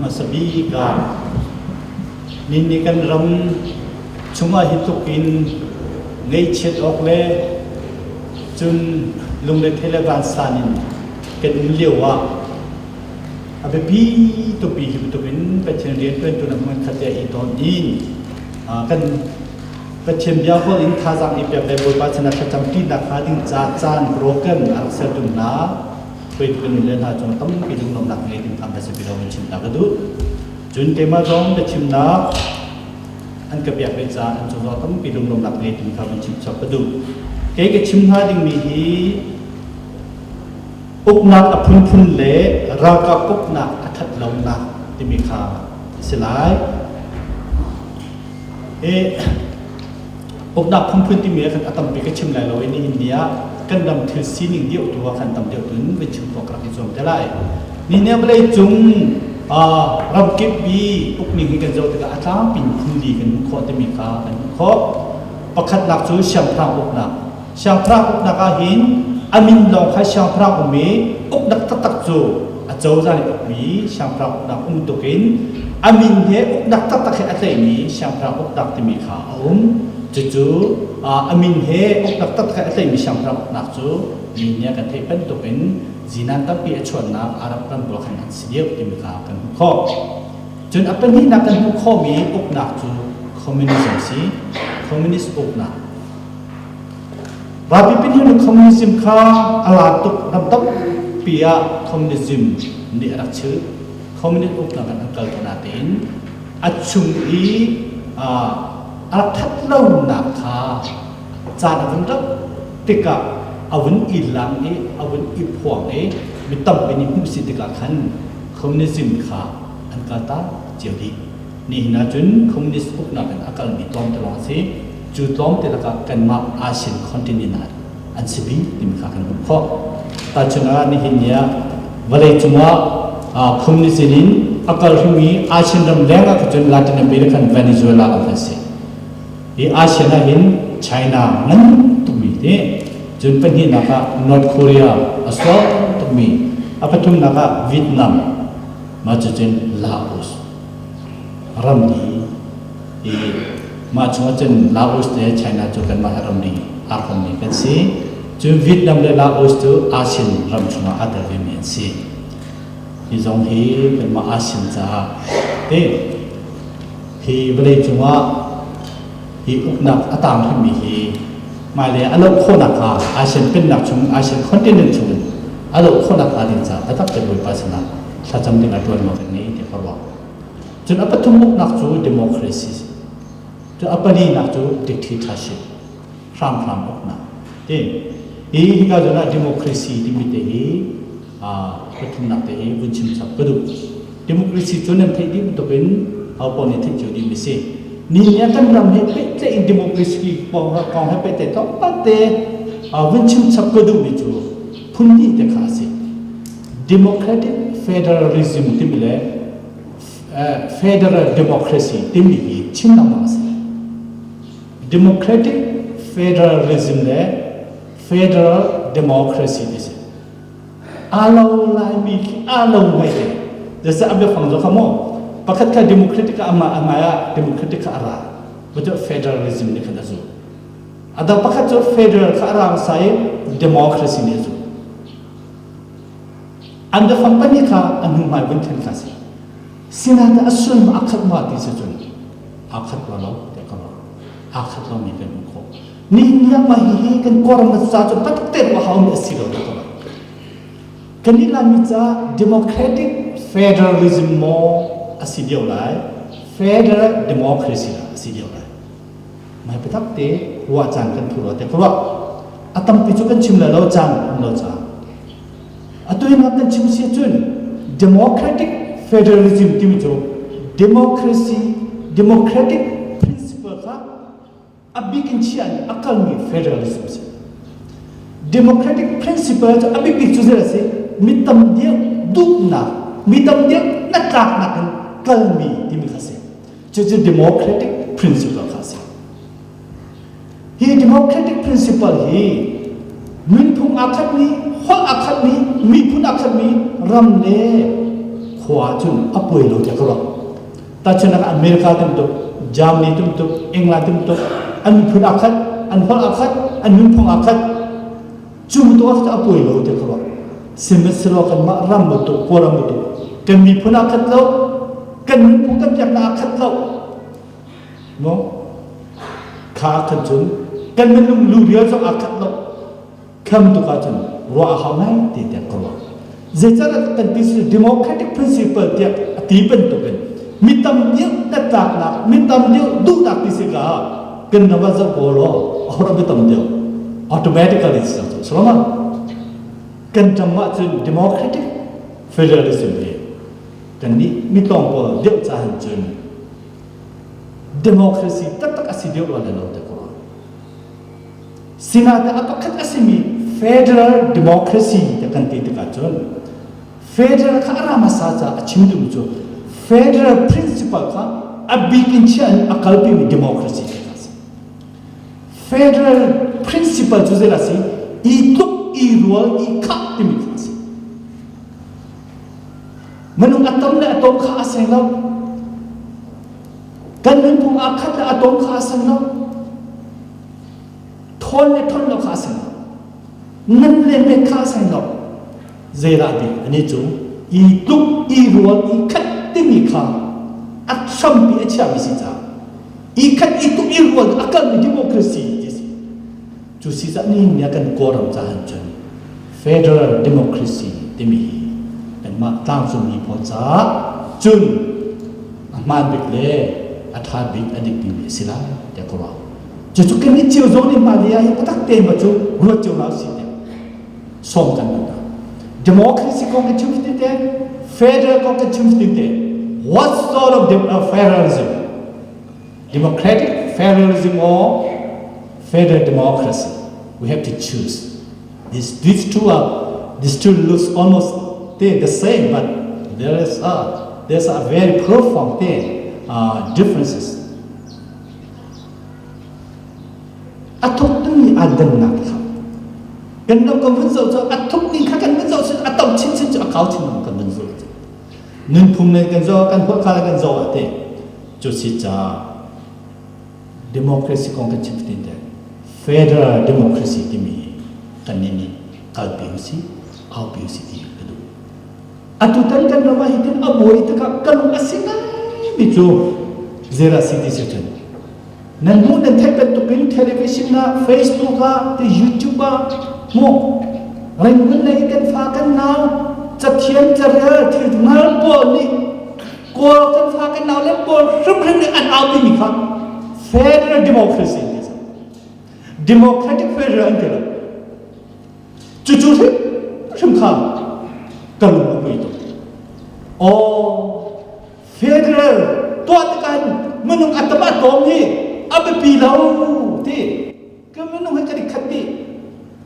Hmasa bik ah nihin kan ram chungah hi tluk in ngaihchiat awk le cun lungrethei le vansan in kan um lio ah a biapi tukmi hi bantuk in Pathian rianṭuantu na hmunkhat te i ton in kan Pathian bia holh in thazaang i pek le Bawipa sinah thlacam ṭinak hnga ding ca caan program a rak sertu hna hruaitu kan le hna cung tampi lunglawmhnak ngei ding kha hmasa bik in chim ta ka duh. Cun keimah zong biachimnak an ka pek ve caah an cung zong tampi lunglawmhnak ngei ding kha van chim chuak ka duh. Kei ka chim hnga dingmi hi uknak a phunphun le ralkap uknak a that lonak timi kha a si lai. Hi uknak phunphun timi ah khan a tampi ka chim lai lo i nihin ni ah kan ram thil sining deuh tu ah khan tam deuh tun vai chim khawh ka rak i zuam te lai. Nihin ah vawlei cung ramkip i ukning hi kan zoh tikah a tlangpi in phunli kan hmuh khawh timi kha kan hmuh khawh. Pakhatnak cu siangpahrang uknak. Siangpahrang uknak ah hin a min lawng kha siangpahrang um i uknak taktak cu a cozah nih ukmi siangpahrang uknak um tuk in a min he uknak taktak he a tlaihmi siangpahrang uknak timi kha a um. Cucu a min he uknak taktak he a tlaihmi siangpahrang uknak cu mi nih kan theih bantuk in zinan tampi a chuannak Arab ram pawl khan an si deuh timi kha kan hmuh khawh. Cun a pahnihnak kan hmuh khawhmi uknak cu communism si. Communist uknak. Ralpi pahnih communism kha a lar tuk ram tampi ah communism nih a rak chil. Communist uknak in an kal ko natein a chung i a rak that lonak kha caan a vun rat tikah a vun i lang i a vun i phuang i mi tampi nih hmuh si tikah khan communism kha an kaltak cio dih. Nihin ahcun communist uknak in a kalmi tlawmte lawng a si. Cu tlawmte lakah kanmah ASEAN continent ah an si bik timi kha kan hmuh khawh. Tahchun ah nihin ni ah vawleicung ah communism in a kal hrimi ASEAN ram leng ah cun Latin American Venezuela lawng an si. Hi ASEAN ah hin China ngan tukmi te cun pahnihnak ah North Korea a sual tukmi a pathumnak ah Vietnam mah cucun Laos ramri i mah chungah cun Laos le China cu kanmah he ramri aa hrawmmi kan si. Cun Vietnam le Laos cu ASEAN ram chungah aa tel vemi an si. Hi zong hi kanmah ASEAN caah te hi vawlei cungah hi uknak a tang hrimmi hi hmailei a loh khawhnak hnga ASEAN pennak chung ASEAN continent chung in a loh khawhnak hnga ding caah biatak te Bawipa sinah thlacam ding a ṭuan maw kan ngei ti ka ruah. Cun a pathum uknak cu democracy cun a palinak cu dictatorship hramhram uknak ti hi hika zawn ah democracy timi te hi pathumnak te hi vun chim chap ka duh. Democracy cu nan theih dih bantukin hopaoh nih theih cio dih mi si. Ni nih kan ram he pehtlaih in democracy kong kong he pehtlaih tlawmpal te vun chim chap ka duhmi cu phun hnih te kha a si. Democratic federalism timi le federal democracy timi hi chim lengmang a si. Democratic federalism le federal democracy ti si. Aa lo laimi khi aa lo ngaite. Zeicah a biafang zo kha maw? Pakhat kha democratic ah amah a ngai ah democratic kha a ra. Cu federalism nih khan a zul. A dang pakhat cu federal kha a ra hmasa i democracy nih a zul. An biafang pahnih kha a hnu hmai vun then kha si. Sinain a sullam aa khat ma ti si cun aa khat lo lo tiah ka ruah. Aa khat lomi kan hmuh khawh. Nihin ni ah mah hihi kan Kawlram ca cu patte ruah haumi a si lo ti ka ruah. Kan nih Laimi ca democratic federalism maw a si deuh lai, federal democracy dah a si deuh lai. Mai biatak te ruah caan kan phu rua te ka ruah. A tampi cu kan chim lai lo caan um lo caah. Atu in kan chim si cun democratic federalism timi cu democracy democratic principle kha a bik in chiah in a kalmi federalism si. Democratic principle cu a bikbik cu zei a si? Mi tam deuh duhnak, mi tam deuh hnatlaknak in kalmi timi kha si. Cucu democratic principle kha a si. Hi democratic principle hi nunphung aa khatmi, holh aa khatmi, miphun aa khatmi ram le khua ahcun a puai lo tiah ka ruah. Tahchunhnak ah America tumtuk, Germany tumtuk, England tumtuk, an miphun aa khat, an holh aa khat, an nunphung aa khat. Cu bantuk ah a puai lo tiah ka ruah. Sihmanhsehlaw kanmah ram bantuk, Kawlram bantuk, kan miphun aa khat lo, kan nunphung kan biaknak aa khat lo. No? Kha khan cun kan minung lurial zong aa khat lo. Kham tuk ahcun ruah a hau ngai ti tiah ka ruah. Zeicahtiah kan ti si democratic principle tiah a ti bantukin mi tam deuh hnatlaknak, mi tam deuh duhnak ti si ka kan ram ah zoh ko law ahodah mi tam deuh automatically si cang cu salama kan ram ah cun democratic federalism hi kan nih mi tlawng pawl deuh ca hin cun democracy taktak a si deuh rua lo te ko Sinain a pakhat a simi federal democracy ti kan ti tikah cun federal kha a ra hmasa caah a chim duhmi cu federal principle kha a bik in chiah in a kalpimi democracy ti kha a si. Federal principle cu zeidah a si? I tluk, i rual, i khah timi kha a si. Minung a tam le a tlawm kha a seng lo. Kan nunphung aa khat le a tlawm kha a seng lo. Thawn le thawn lo kha a seng lo. Ngan le hmet kha a seng lo. Zeidah bik ani cu i tluk, i rual, i khat timi kha a hrampi a chiami si caah i khat, i tluk, i rual a kalmi democracy ti si. Cu si caah nihin ni ah kan Kawlram caah cun federal democracy timi hi kanmah tlangcungmi pawl caah cun a hmaan bik le a ṭha bik a dik bikmi a si lai tiah ka ruah. Cucu kan nih cio zong nih hmailei ah hi biatak tein ma cu ruat cio hna usih tiah sawm kan duh hna. Democracy kong kan chim fatin te, federal kong kan chim fatin te, what sort of federalism? Democratic federalism or federal democracy? We have to choose. These, these two are these two looks almost they the same, but there is a there's a very profound thing, uh, differences. A thuk timi aa dannak kha kan ram kan vun zoh cu a thuk ning kha kan vun zoh cun a to chinchin cu a kau chin kan vun zoh cu nunphung le kan zoh kan holh kha le kan zoh ah te cu si caah democracy kong kan chim fatin te federal democracy timi hi kan nih nih kalpi usih aupi usih ti ka duh atutan kan ram ah hitin a buai tikah ka lung a si ngaimi cu zera si ti si cun nan hmuh nan theih bantukin television ah Facebook ah te YouTube ah mu Rangoon lei kan fa kan nau cathiam carel thil ngal pawl nih Kawl kan fa kan nau le pawl hrimhrim nih an aupi mi kha federal democracy ti si democratic federal an ti lo cucu hrim hrim kha ka lung a pui tuk aw federal tuah tikah minung a tam a tlawm hi a biapi lo ti Kan minung hi kan i khat dih.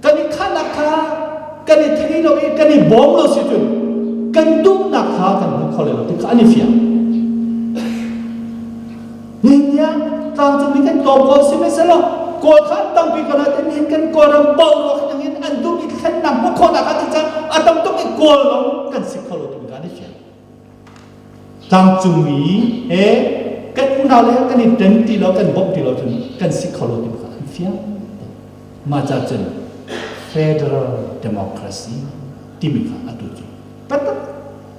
Kan i khahnak kha kan i thei lo i kan i bawm lo si cun kan duhnak kha kan hmu kho lo ti kha an i fiang. Nihin ah tlangcungmi kan tlawm ko sihmanhsehlaw Kawl kha an tampi ko nain nihin kan Kawlram boruak in an duhmi thlennak hmuh khawhnak ah cun a tam tuk i Kawl lawng kan si kho lo timi kha an i fiang. Tlangcungmi he kan unau le kan i ṭen ti lo kan bawmh ti lo cun kan si kho lo ti kha an fiang. Mah ca cun federal democracy timi kha atu cu biatak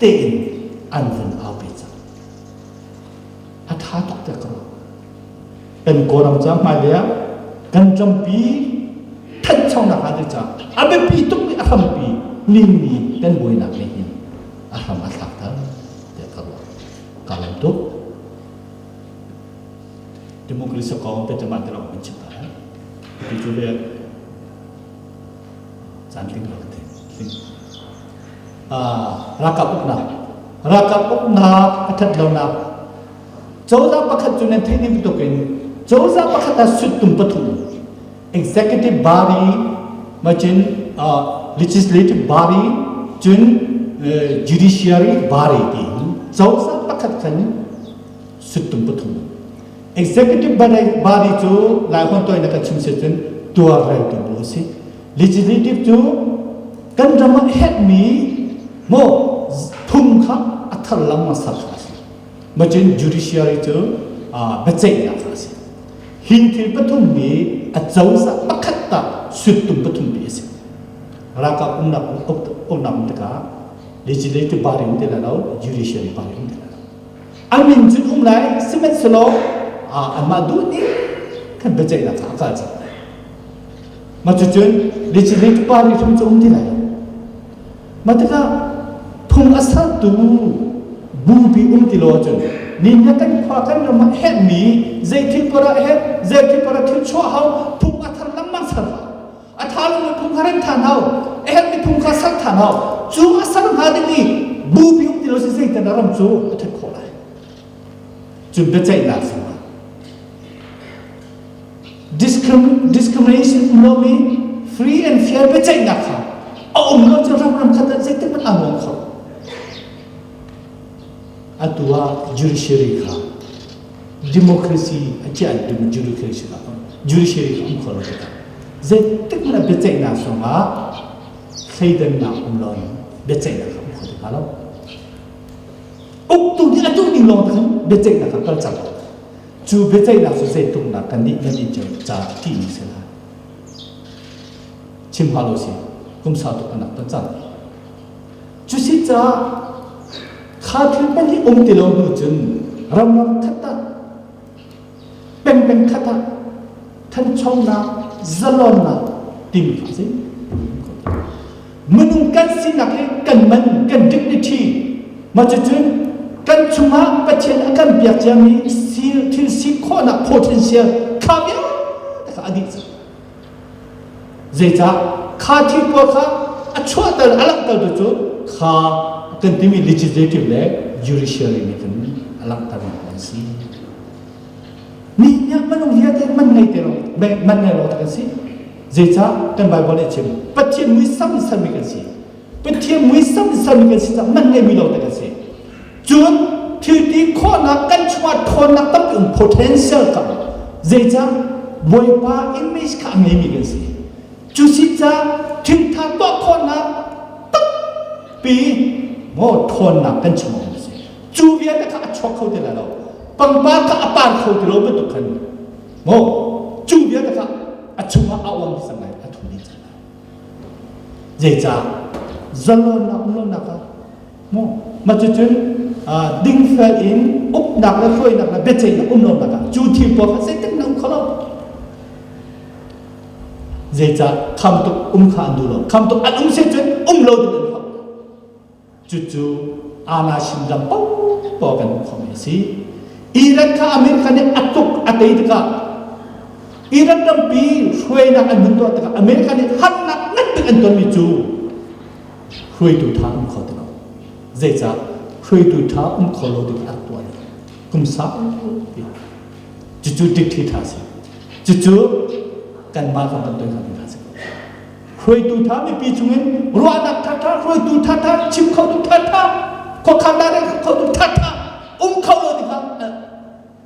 tein an vun aupi cang. A ṭha tuk tiah ka ruah. Kan Kawlram ca hmailei ah kan rampi thanchonak hnga ding caah a biapi tukmi a hrampi ningmi kan buainak nih hin a hram a thlak ter tiah ka ruah. Ka lawm tuk. Democracy kong te cama te lawng kan chim ta lai. Ti cu le caan tling lo te. Ralkap uknak. Ralkap uknak a that lonak. Cozah pakhat cu nan theih ding bantuk in cozah pakhat ah suttung pathum executive body macun uh, legislative body cun uh, judiciary body ti cozah pakhat khan suttung pathum executive body, body cu lai hon toi na kan chim se cun tuarreltu bu a si legislative cu kan ram ah herhmi mo phung kha a thar lengmang ser kha a si. Macun judiciary cu biaceihnak kha a si. Hi thil pathum hi a cozah pakhat ta suttung pathum pi a si. Ralkap umnak uknak um tikah legislative body um ti lai lo, judiciary body um ti lai lo. A min cun um lai, sihmanhsehlaw anmah duh ning khan biaceihnak kha a kal cang lai. Mah cucun legislative party hrim cu um ti lai lo. Mah tikah phung a sertu bupi um ti lo ahcun ni kan khua kan ram ah herhmi zei thil poah herh zei thil poah thil chuah hau phung a thar lengmang ser hau a tha lomi phung kha rem than hau a herhmi phung kha ser than hau cu a ser hnga ding i bupi um ti lo si zeitin ram cu a that khawh lai cun biaceihnak zongah discrimination um lomi free and fair biaceihnak kha a um lo cu ram ram khat ah zeitik hmanh aa nuam kho. Atu ah judiciary kha democracy a chiah ding judiciary kha judiciary kha um kho lo tikah zeitik hmanh ah biaceihnak zongah thleidannak um lo in biaceihnak kha um kho ti hnga lo. Uktu nih a duh ning lawng te khan biaceihnak kha kal cang. Cu biaceihnak cu zeitluknak kan nih nan in ca timi si lai. Chim hau lo si, kum sau tuk an rak ton cang. Cu si caah kha thil pahnih um ti lo hnu cun ram ram khat ah pengpeng khat ah thanchonak zalonnak timi kha a si. Minung kan sinak hi kan man, kan dignity, mah cucun kan chungah Pathian a kan piak ciami thil si khawhnak potential kha vialte kha a dih cang. Zeicah kha thil pawl kha a chuahter a langhtertu cu kha kan timi legislative le judiciary nih khan a langhternak an si. Ni nih minung vialte man ngei te lo man ngei lo kan si. Zeicah kan Bible nih a chim Pathian muisam in sermi kan si. Pathian muisam in sermi kan si caah man ngeimi lo te kan si. Cun thil ti khawhnak kan chungah ṭhawnnak tampi um potential ka zeicah Bawipa image kha a ngeimi kan si. Cu si caah thil ṭha tuah khawhnak tampi maw ṭhawnnak kan chungah um a si. Cu vialte kha a chuak kho ti lai lo. Pangpar kha a par kho ti lo bantuk khan maw cu vialte kha a chungah a uang cang lai a thu dih cang lai. Zeicah zalonnak um lonak ah maw mah cucun dingfel in uknak le hruainak le biaceihnak um lonak ah cu thil pawl kha zeitin na um kho lo. Zeicah khamtuk um kha an duh lo. Khamtuk an um si cun um lo ding an hloh. Cucu Anashin ram paohpaoh kan hmuh khomi a si. Iran kha America nih a tuk a tei tikah Iran rampi hruainak an hun tuah tikah America nih harnak nganbik an tonmi cu hruaitu ṭha um kho ti lo. Zeicah hruaitu ṭha um kho lo ding a rak tuah ding kum saupi. Cucu dikṭhi ṭha si. Cucu kanmah kan kan tuan kha ding kha si. Hruaitu ṭha mipi chungin ruahnak ṭhaṭha hruaitu ṭhaṭha chim khotu ṭhaṭha khuakhan direct khotu ṭhaṭha um kho lo tikah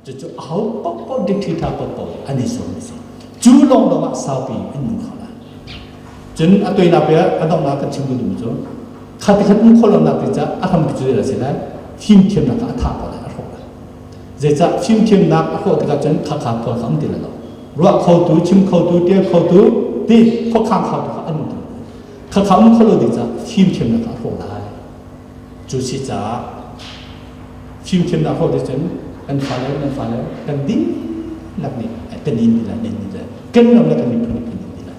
cucu aho paohpaoh dikṭhi ṭha paohpaoh an i zuam a si. Cu lawnglawng ah saupi an nung kho lai. Cun a toinak pe a donghnak kan chim duhmi cu kha ti khan um kho lonak ti caah a hrampi cu zei a si lai fimthiamnak ah a thah ko lai a hrawh lai. Zeicah fimthiamnak a hrawh tikah cun khakha pawl kha um ti lai lo. Ruah khotu, chim khotu, tial khotu, ti khuakhang khotu kha an um ti. Khakha um kho lo ding caah fimthiamnak a hrawh lai. Cu si caah fimthiamnak hrawh ti cun kan fale nan fale kan dihlak nih kan in ti lai, nan in ti lai. Kan ram le kan miphun nih kan in ti lai.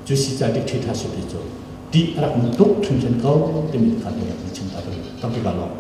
Cu si caah dik ṭhi tha si ti cu ti a rak nung tuk hringhran ko timi kha kan rak chim ta tampi ka lawm.